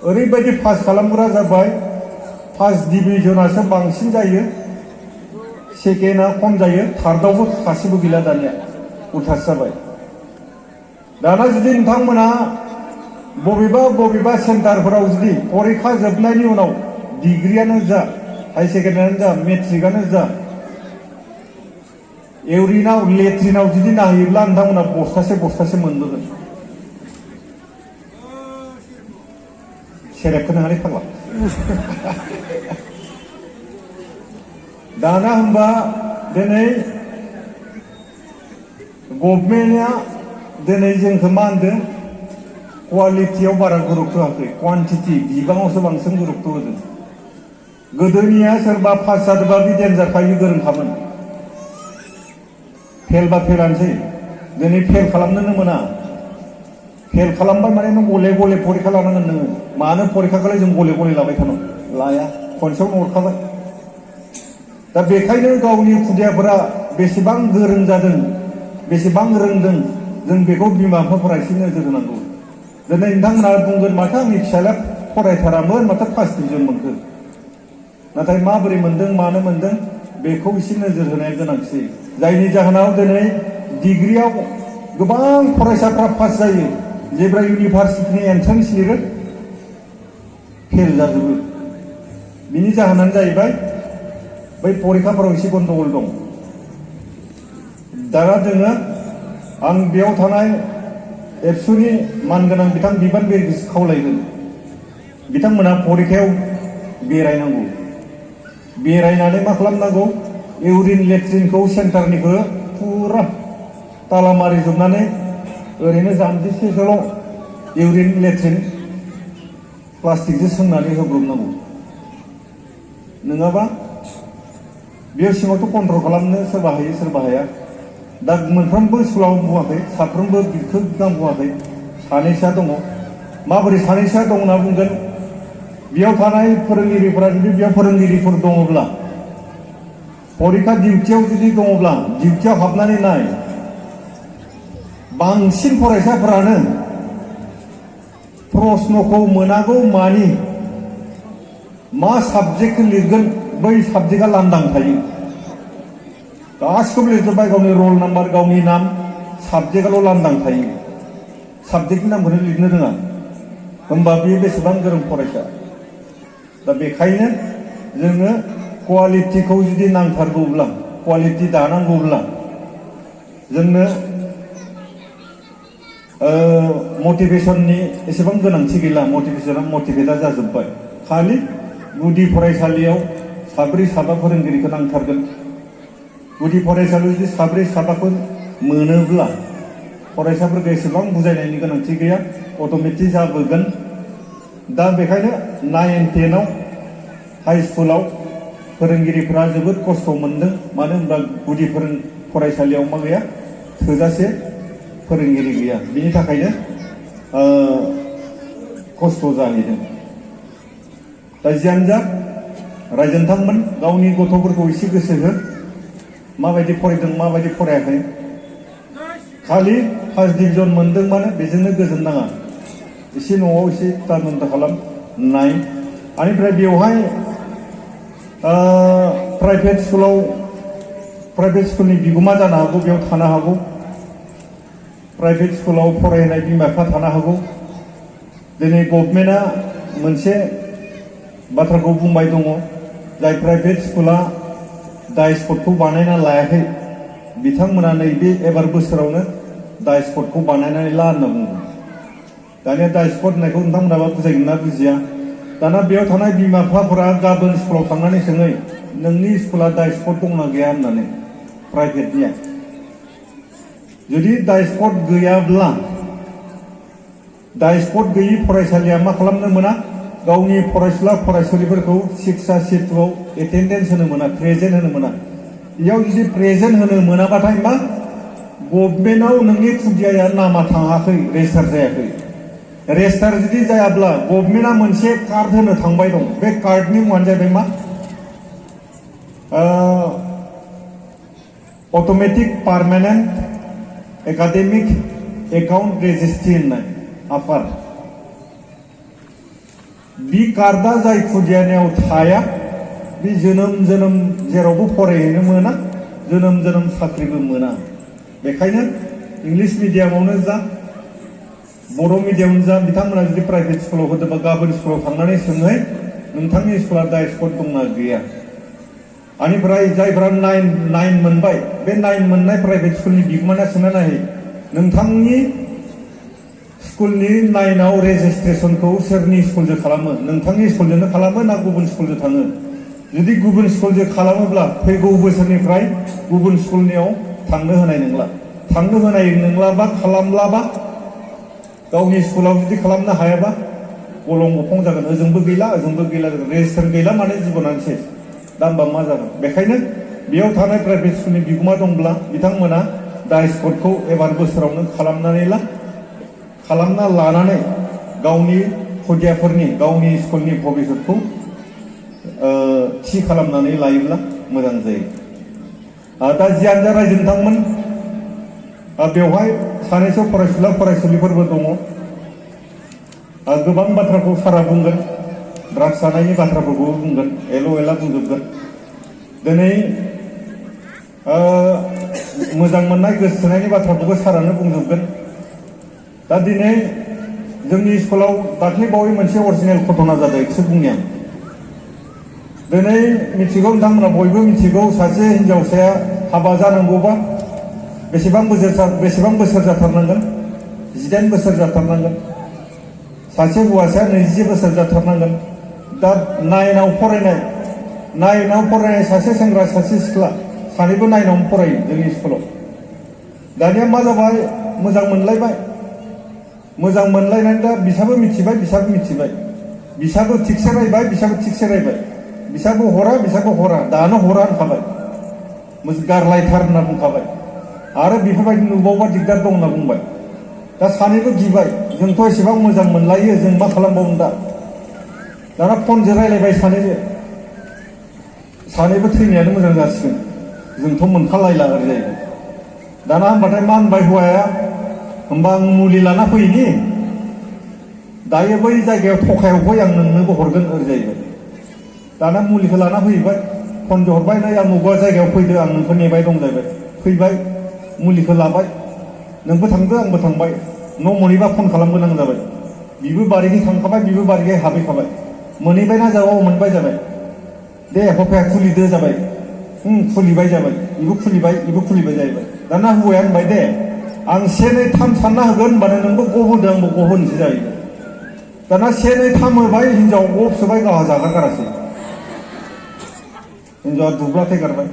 ओरैबायदि पास खालामग्रा जाबाय फार्स्ट डिभिजनासो बांसिन जायो सेकेन्डआ खम जायो थार्डआवबो सासेबो गैला दानिया उल्थासो जाबाय दाना जुदि नोंथांमोना बबेबा सेन्टारफोराव जुदि फरिखा जोबनायनि उनाव डिग्रीआनो जा हाई सेकेन्डारियानो जा मेट्रिकआनो जा इउरिनाव लेट्रिनाव जुदि नायोब्ला नोंथांमोना बस्थासे मोनबोगोन सेरेबखौनो हानाय फाग्ला दाना होनबा दिनै गभर्नमेन्टआ दिनै जोंखौ मा होनदों क्वालिटियाव बारा गुरुत्व होआखै क्वान्टिटि बिबाङावसो बांसिन गुरुत्व होदों गोदोनिया सोरबा पास जादोंबा बे डेन्जार खायनो गोरोंखामोन फेलबा फेलानोसै दिनै फेल खालामनोनो मोना फेल खालामबाय माने नों गले गले फरिखा लानांगोन नोङो मानो फरिखाखौलाय जों गले गले लाबाय थानो लाया खनसेयावनो हरखाबाय दा बेखायनो गावनि खुदियाफोरा बेसेबां गोरों जादों बेसेबां रोंदों जों बेखौ बिमा बिफाफोरा एसे नोजोर होनांगौ दिनै नोंथांमोना बुंगोन माथो आंनि फिसाला फरायथारामोन माथो फार्स्ट डिभिजन मोनखो नाथाय माबोरै मोनदों मानो मोनदों बेखौ एसे नोजोर होनाया गोनांथि जायनि जाहोनाव दिनै डिग्रीआव गोबां फरायसाफ्रा पास जायो जेब्ला इउनिभार्सिटिनि एन्ट्रेन्स लिरो फेल जाजोबो बिनि जाहोनानो जाहैबाय बै फरिखाफोराव एसे गन्डगोल दं दा जोङो आं बेयाव थानाय एबसुनि मानगोनां बिथां बिबानगिरिखौ खावलायगोन बिथांमोना फरिखायाव बेरायनांगौ बेरायनानै मा खालामनांगौ इउरिन लेट्रिनखौ सेन्टारनिखौ फुरा ताला मारिजोबनानै ओरैनो जानजिसेसोल' इउरिन लेट्रिन प्लास्टिकजों सोंनानै होब्रबनांगौ नङाबा बेयाव सिङावथ' कन्ट्रल खालामनो सोरबा हायो सोरबा हाया दा मोनफ्रोमबो स्कुलाव बुङाखै साफ्रोमबो बिखौ गाहाम बुङाखै सानैसोआ दङ माबोरै सानैसोआ दं होनना बुंगोन बेयाव थानाय फोरोंगिरिफोरा जुदि बेयाव फोरोंगिरिफोर दङब्ला फरिखा डिउटियाव जुदि दङब्ला डिउटियाव हाबनानै नाय बांसिन फरायसाफोरानो प्रश्नखौ मोनागौ मानि मा साबजेक्टखौ लिरगोन बै साबजेक्टआ लांदां थायो गासिखौबो लिरजोब्बाय गावनि रल नाम्बार गावनि नाम साबजेक्टआल' लांदां थायो साबजेक्टनि नामखौनो लिरनो रोङा होमबा बेयो बेसेबां गोरों फरायसा दा बेखायनो जोङो क्वालिटिखौ जुदि नांथारगौब्ला क्वालिटि दानांगौब्ला जोंनो मटिभेसननि एसेबां गोनांथि गैला मटिभेसना मटिभेटआ जाजोब्बाय खालि गुदि फरायसालियाव साब्रै साबा फोरोंगिरिखौ नांथारगोन गुदि फरायसालियाव जुदि साब्रै साबाखौ मोनोब्ला फरायसाफोरखौ एसेबां बुजायनायनि गोनांथि गैया अट'मेटिक जाबोगोन दा बेखायनो 9, 10आव हाई स्कुलाव फोरोंगिरिफ्रा जोबोद खस्थ' मोनदों मानो होनबा गुदि फरायसालियाव मा गैया थोजासे फोरोंगिरि गैया बिनि थाखायनो खस्थ' जाहैदों दा जियानो जा रायजो नोंथांमोन गावनि गथ'फोरखौ एसे गोसो हो माबायदि फरायदों माबायदि फरायाखै खालि फार्स्ट डिभिजन मोनदों माने बेजोंनो गोजोन नाङा एसे न'आव एसे तारमन्था खालाम नाय आनिफ्राय बेवहाय प्राइभेट स्कुलनि बिगोमा जानो हागौ बेयाव थानो हागौ प्राइभेट स्कुलाव फरायनाय बिमा बिफा थानो हागौ दिनै गभर्नमेन्टआ मोनसे बाथ्राखौ बुंबाय दङ जाय प्राइभेट स्कुला डाइस्पटखौ बानायना लायाखै बिथांमोना नैबे एबार बोसोरावनो डाइस्पटखौ बानायनानै ला होनना बुङो दानिया डाइस्पट होननायखौ नोंथांमोनाबा बुजायगोन ना बुजिया दाना बेयाव थानाय बिमा बिफाफोरा गाबोन स्कुलाव थांनानै सोङै नोंनि स्कुला डाइस्पट दंना गैया होननानै प्राइभेटनिया जुदि डाइस्पट गैयाब्ला डाइस्पट गैयि फरायसालिया मा खालामनो मोना गावनि फरायसुला फरायसुलिफोरखौ शिक्षा सेतुआव एटेन्डेन्स होनो मोना प्रेजेन्ट होनो मोना बेयाव जुदि प्रेजेन्ट होनो मोनाबाथाय मा गभर्नमेन्टआव नोंनि खुदियाया नामा थाङाखै रेजिस्टार जायाखै रेजिस्टार जुदि जायाब्ला गभर्नमेन्टआ मोनसे कार्ड होनो थांबाय दं बे कार्डनि मुङानो जाहैबाय मा अट'मेटिक पार्मानेन्ट एकाडेमिक एकाउन्ट रेजिस्ट्रि होननाय आफार बि कार्डआ जाय खुदियानियाव थाया बे जोनोम जेरावबो फरायहैनो मोना, जोनोम साख्रिबो मोना। बेखायनो इंलिश मिडियामावनो जा बर' मिडियामावनो जा बिथांमोना जुदि प्राइभेट स्कुलाव होदोंबा गाबोन स्कुलाव थांनानै सोंहै नोंथांनि स्कुला डाइस्कट दंना गैया। आनिफ्राय जायफ्रा नाइन मोनबाय बे 9 मोननाय प्राइभेट स्कुलनि बिगोमाया सोंना नायहै नोंथांनि स्कुलनि 9आव रेजिस्ट्रेशनखौ सोरनि स्कुलजों खालामो, नोंथांनि स्कुलजोंनो खालामो ना गुबुन स्कुलजों थाङो? जुदि गुबुन स्कुलजों खालामोब्ला फैगौ बोसोरनिफ्राय गुबुन स्कुलनियाव थांनो होनाय नंला। थांनो होनाय नंलाबा खालामलाबा गावनि स्कुलाव जुदि खालामनो हायाबा गलं गफं जागोन, ओजोंबो गैला ओजोंबो गैला जागोन। रेजिस्टार गैला माने जिबनानो सेस। दा होमबा मा जागोन? बेखायनो बेयाव थानाय प्राइभेट स्कुलनि बिगोमा दंब्ला बिथांमोना डाइस्कटखौ एबार बोसोरावनो खालामना लानानै गावनि खुदियाफोरनि गावनि स्कुलनि भबिसतखौ थि खालामनानै लायोब्ला मोजां जायो। दा जियानो जा रायजो नोंथांमोन, बेवहाय सानैसो फरायसुला फरायसुलिफोरबो दङ। गोबां बाथ्राखौ सारा बुंगोन, ड्राग्स जानायनि बाथ्राफोरखौबो बुंगोन, एला बुंजोबगोन। दिनै मोजां मोननाय गोसोथोनायनि बाथ्राखौबो सारानो बुंजोबगोन। दा दिनै जोंनि स्कुलाव दाख्लैबावै मोनसे अरिजिनेल घटना जादों, एखौ बुंनि आं। दिनै मिथिगौ नोंथांमोना बयबो मिथिगौ, सासे हिन्जावसाया हाबा जानांगौबा बेसेबां बोसोर जाथारनांगोन? 18 बोसोर जाथारनांगोन। सासे हौवासाया 20 बोसोर जाथारनांगोन। दा 9आव फरायनाय सासे सेंग्रा सासे सिख्ला सानैबो 9आवनो फरायो जोंनि स्कुलाव। दानिया मा जाबाय? मोजां मोनलायनानै दा बिसाबो मिथिबाय बिसाबो थिगसे रायबाय, बिसाबो हरा दानो हरा होनखाबाय, गारलायथार होनना बुंखाबाय। आरो बेफोरबायदि नुबावबा दिगदार दं होनना बुंबाय। दा सानैबो गिबाय, जोंथ' एसेबां मोजां मोनलायो, जों मा खालामबावनो दा? दाना फनजों रायलायबाय सानैबो थैनायानो मोजां जासिगोन, जोंथ' मोनखालायला ओरै जाहैबाय। दाना होनबाथाय मा होनबाय हौवाया? होमबा आं मुलि लाना फैनि, दायो बै जायगायाव थखायाव फै, आं नोंनोबो हरगोन ओरै जाहैबाय। दाना मुलिखौ लाना फैबाय, फनजों हरबाय, नै आमुगा जायगायाव फैदो, आं नोंखौ नेबाय दं जाहैबाय। फैबाय, मुलिखौ लाबाय, नोंबो थांदो आंबो थांबाय। न' मोनहैबा फन खालामगोनां जाबाय। बिबो बारिखै थांखाबाय, बिबो बारिखै हाबहैखाबाय। मोनहैबायना जाबाय? मोनबाय जाबाय। दे हफाया खुलिदो जाबाय। खुलिबाय जाबाय। इबो खुलिबाय जाहैबाय। दाना हौवाया होनबाय, दे आं 1, 2, 3 सानना होगोन, होनबानो नोंबो गहोदो आंबो गहोनोसै जाहैबाय। दाना 1, 2, 3 होबाय, हिनजाव गब सोबाय, गावहा जागारगारासै। हिनजावा दुब्ला थैगारबाय।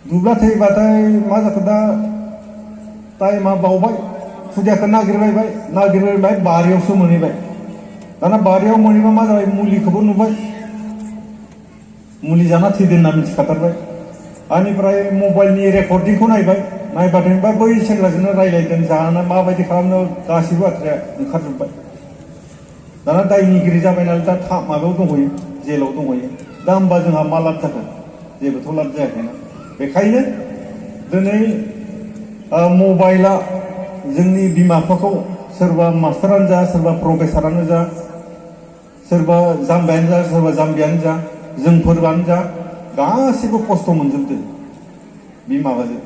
दुब्ला थैबाथाय मा जाखो? दा टाइमा बावबाय, खुदियाखौ नागिरबाय, बारियावसो मोनहैबाय। दाना बारियाव मोनहैबा मा जाबाय? मुलिखौबो नुबाय, मुलि जाना थैदों होनना मिथिखाथारबाय। आनिफ्राय मबाइलनि रेकर्डिंखौ नायबाथाय बै सेंग्राजोंनो रायलायदों, जाना माबायदि खालामनो, गासैबो बाथ्राया ओंखारजोब्बाय। दाना दायनिगिरि जाबाय नालाय दा माबायाव दंहैयो, जेलाव दंहैयो। दा होमबा जोंहा मा लाब जाखो? जेबोथ' लाब जायाखैना। बेखायनो दिनै मबाइला जोंनि बिमा बिफाखौ, सोरबा मास्टारानो जा, सोरबा प्रफेसारानो जा, सोरबा जाम्बायानो जा, सोरबा जाम्बियानो जा, जोंफोरानो जा, गासैबो खस्थ' मोनजोबदों बे माबाजों,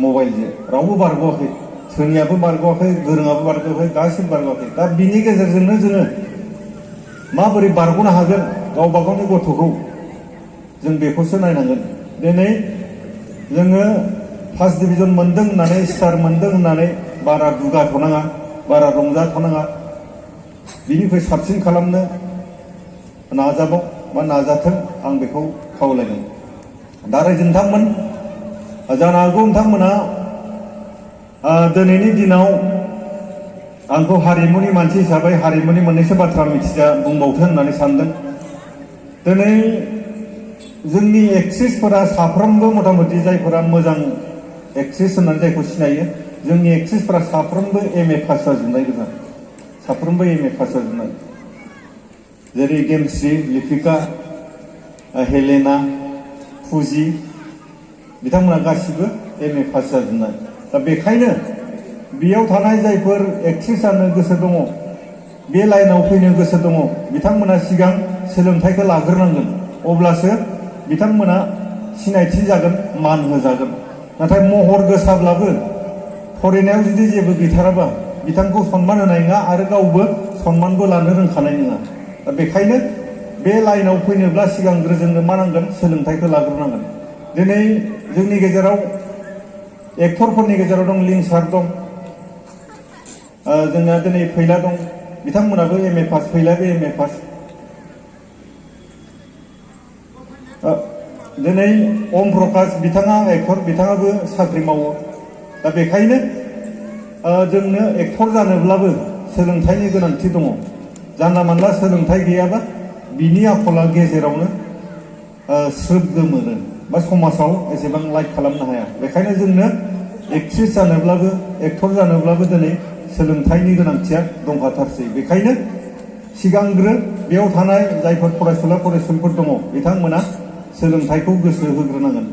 मबाइलजों। रावबो बारग'वाखै, सोरनियाबो बारग'वाखै, गोरोङाबो बारग'वाखै, गासिबो बारग'वाखै। दा बिनि गेजेरजोंनो जोङो माबोरै बारग'नो हागोन गावबा गावनि गथ'खौ, जों बेखौसो नायनांगोन। दिनै जोङो फार्स्ट डिभिजन मोनदों होननानै, स्टार मोनदों होननानै बारा दुगाथ'नाङा, बारा रंजाथ'नाङा। बिनिफ्राय साबसिन खालामनो नाजाथों, आं बेखौ खावलायदों। दा रायजो नोंथांमोन, जानो हागौ नोंथांमोना दिनैनि दिनाव आंखौ हारिमुनि मानसि हिसाबै हारिमुनि मोननैसो बाथ्रा बुंबावथों होननानै सानदों। दिनै जोंनि एक्ट्रेसफोरा साफ्रोमबो मथा मथि जायफोरा मोजां एक्ट्रेस होननानै जायखौ सिनायो, जोंनि एक्ट्रेसफोरा साफ्रोमबो MA पास जाजोबनाय गोजा, साफ्रोमबो MA पास जाजोबनाय। जेरै गेमस्रि, लिपिका, हेलेना, फुजि, बिथांमोना गासिबो MA पास जाजोबनाय। दा बेखायनो बेयाव थानाय जायफोर एक्ट्रेस जानो गोसो दङ, बे लाइनाव फैनो गोसो दङ बिथांमोना सिगां सोलोंथाइखौ लाग्रोनांगोन अब्लासो बिथांमोना सिनायथि जागोन मान होजागोन नाथाय महर गोसाब्लाबो फरायनायाव जुदि जेबो गैथाराबा बिथांखौ सनमान होनाय नङा आरो गावबो सनमानबो लानो रोंखानाय नङा दा बेखायनो बे लाइनाव फैनोब्ला सिगांग्रो जोंनो मा नांगोन सोलोंथाइखौ लाग्रोनांगोन दिनै जोंनि गेजेराव एक्टरफोरनि गेजेराव दं लिंसार दं जोंना दिनै फैला दं बिथांमोनाबो एम ए पास फैलाबो एम ए पास दिनै ओम प्रकाश बिथाङा एक्टर बिथाङाबो साख्रि मावो दा बेखायनो जोंनो एक्टर जानोब्लाबो सोलोंथाइनि गोनांथि दङ जानला मानला सोलोंथाइ गैयाबा बिनि आखला गेजेरावनो स्रोब गोमोरो बा समाजाव एसेबां लाइक खालामनो हाया बेखायनो जोंनो एक्ट्रेस जानोब्लाबो एक्टर जानोब्लाबो दिनै सोलोंथाइनि गोनांथिया दंखाथारसै बेखायनो सिगांग्रो बेयाव थानाय जायफोर फरायसुला फरायसुलिफोर दङ बिथांमोना सोलोंथाइखौ गोसो होग्रोनांगोन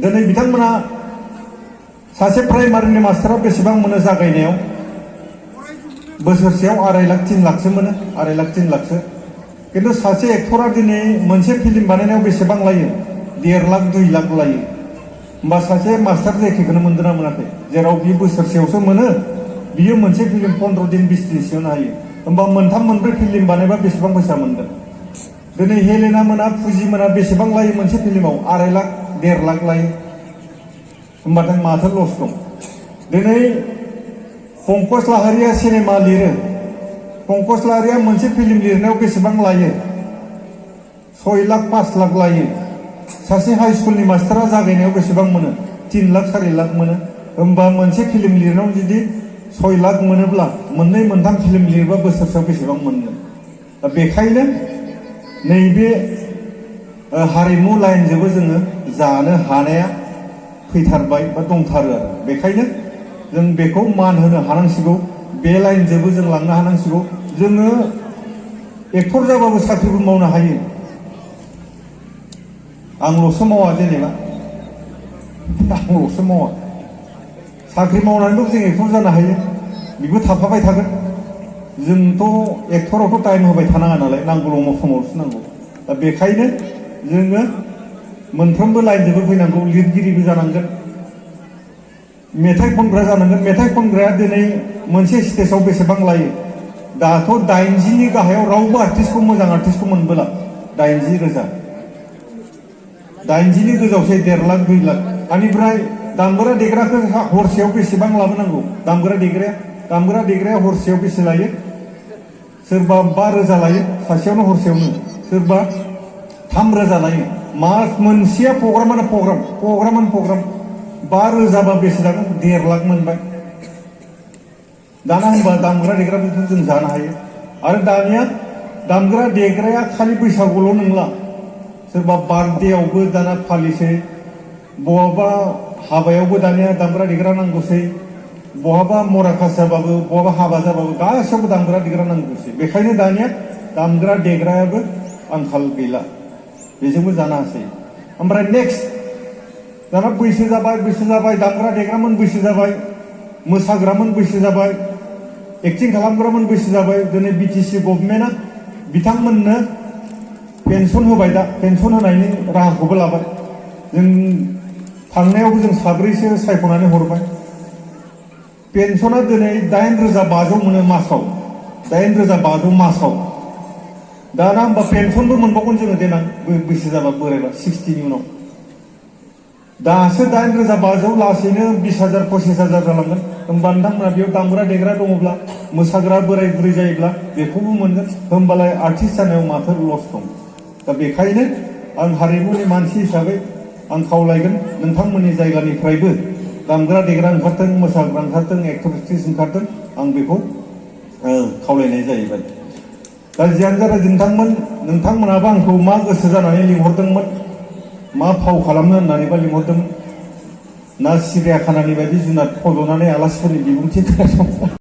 दिनै बिथांमोना सासे प्राइमारिनि मास्टारा बेसेबां मोनो जागायनायाव बोसोरसेयाव 2.5 लाख 3 लाखसो मोनो 2.5 लाख 3 लाखसो किन्तु सासे एक्टरा दिनै मोनसे फिल्म बानायनायाव बेसेबां लायो 1.5 लाख 2 लाख लायो होमबा सासे मास्टार एखेखौनो मोनदों ना मोनाखै जेराव बि बोसोरसेयावसो मोनो बियो मोनसे फिल्म 15 दिन 20 दिनसोआवनो हायो होमबा 3-4 फिल्म बानायबा बेसेबां फैसा मोनगोन दिनै हेलेना मोना फुजि मोना बेसेबां लायो मोनसे फिल्माव 2.5 लाख 1.5 लाख लायो होमबाथाय माथो लस दं दिनै पंकज लाहारिया सिनेमा लिरो पंकज लाहारिया मोनसे फिल्म लिरनायाव बेसेबां लायो 6 लाख 5 लाख लायो सासे हाई स्कुलनि मास्टारा जागायनायाव बेसेबां मोनो 3 लाख 4 लाख मोनो होमबा मोनसे फिल्म लिरनायाव जुदि 6 लाख मोनोब्ला 2-3 फिल्म लिरबा बोसोरसेयाव बेसेबां मोनगोन दा बेखायनो नैबे हारिमु लाइनजोंबो जोङो जानो हानाया फैथारबाय बा दंथारो आरो बेखायनो जों बेखौ मान होनो हानांसिगौ बे लाइनजोंबो जों लांनो हानांसिगौ जोङो एक्टर जाबाबो साख्रिबो मावनो हायो आंल'सो मावा जेनेबा आंल'सो मावा साख्रि मावनानैबो जों एक्टर जानो हायो बेबो थाफाबाय थागोन जोंथ' एक्टरावथ' टाइम होबाय थानाङा नालाय नांगौल' समावसो नांगौ दा बेखायनो जोङो मोनफ्रोमबो लाइनजोंबो फैनांगौ लिरगिरिबो जानांगोन मेथाइ खनग्रा जानांगोन मेथाइ खनग्राया दिनै मोनसे स्टेजाव बेसेबां लायो दाथ' 80नि गाहायाव रावबो आर्टिस्टखौ मोजां आर्टिस्टखौ मोनबोला 80,000 80नि गोजौसो 1.5 लाख 2 लाख बेनिफ्राय दामग्रा देग्राखौ हरसेयाव बेसेबां लाबोनांगौ दामग्रा देग्राया हरसेयाव बेसे लायो सोरबा 5,000 लायो सासेयावनो हरसेयावनो सोरबा 3,000 लायो मास मोनसेया प्रग्रामानो प्रग्राम 5,000 बा बेसे जागोन 1.5 लाख मोनबाय दाना होनबा दामग्रा देग्राफोरखौ जों जानो हायो आरो दानिया दामग्रा देग्राया खालि बैसागुल' नंला सोरबा बार्थडेआवबो दाना फालिसै बहाबा हाबायावबो दानिया दामग्रा देग्रा नांगौसै बहाबा मराकास जाबाबो बहाबा हाबा जाबाबो गासैयावबो दामग्रा देग्रा नांगौसै बेखायनो दानिया दामग्रा देग्रायाबो आंखाल गैला बेजोंबो जानो हासै ओमफ्राय नेक्स्ट दाना बैसो जाबाय दामग्रा देग्रामोन बैसो जाबाय मोसाग्रामोन बैसो जाबाय एक्टिं खालामग्रामोन बैसो जाबाय दिनै बिटिसि गभर्नमेन्टआ बिथांमोननो पेन्सन होबाय दा पेन्सन होनायनि राहाखौबो लाबाय जों थांनायावबो जों 7सो सायख'नानै हरबाय पेन्सना दिनै 8,500 मोनो मासाव 8,500 मासाव दाना होमबा पेन्सनबो मोनबावगोन जोङो देनां बैसो जाबा बोरायबा 60नि उनाव दासो 8,500 लासैनो 20,000 25,000 जालांगोन होमबा नोंथांमोना बेयाव दामग्रा देग्रा दङब्ला मोसाग्रा बोराय बुरै जायोब्ला बेखौबो मोनगोन होमबालाय आर्टिस्ट जानायाव माथो लस दं दा बेखायनो आं हारिमुनि मानसि हिसाबै आं खावलायगोन नोंथांमोननि जायगानिफ्रायबो दामग्रा देग्रा ओंखारथों मोसाग्रा ओंखारथों एक्टर एक्ट्रेस ओंखारथों आं बेखौ खावलायनाय जाहैबाय दा जियानो जादों नोंथांमोनाबो आंखौ मा गोसो जानानै लिंहरदोंमोन मा फाव खालामनो होननानैबा लिंहरदोंमोन ना सिरियाखानानि बायदि जुनाद फज'नानै आलासिफोरनि बिबुंथि खोनासंनो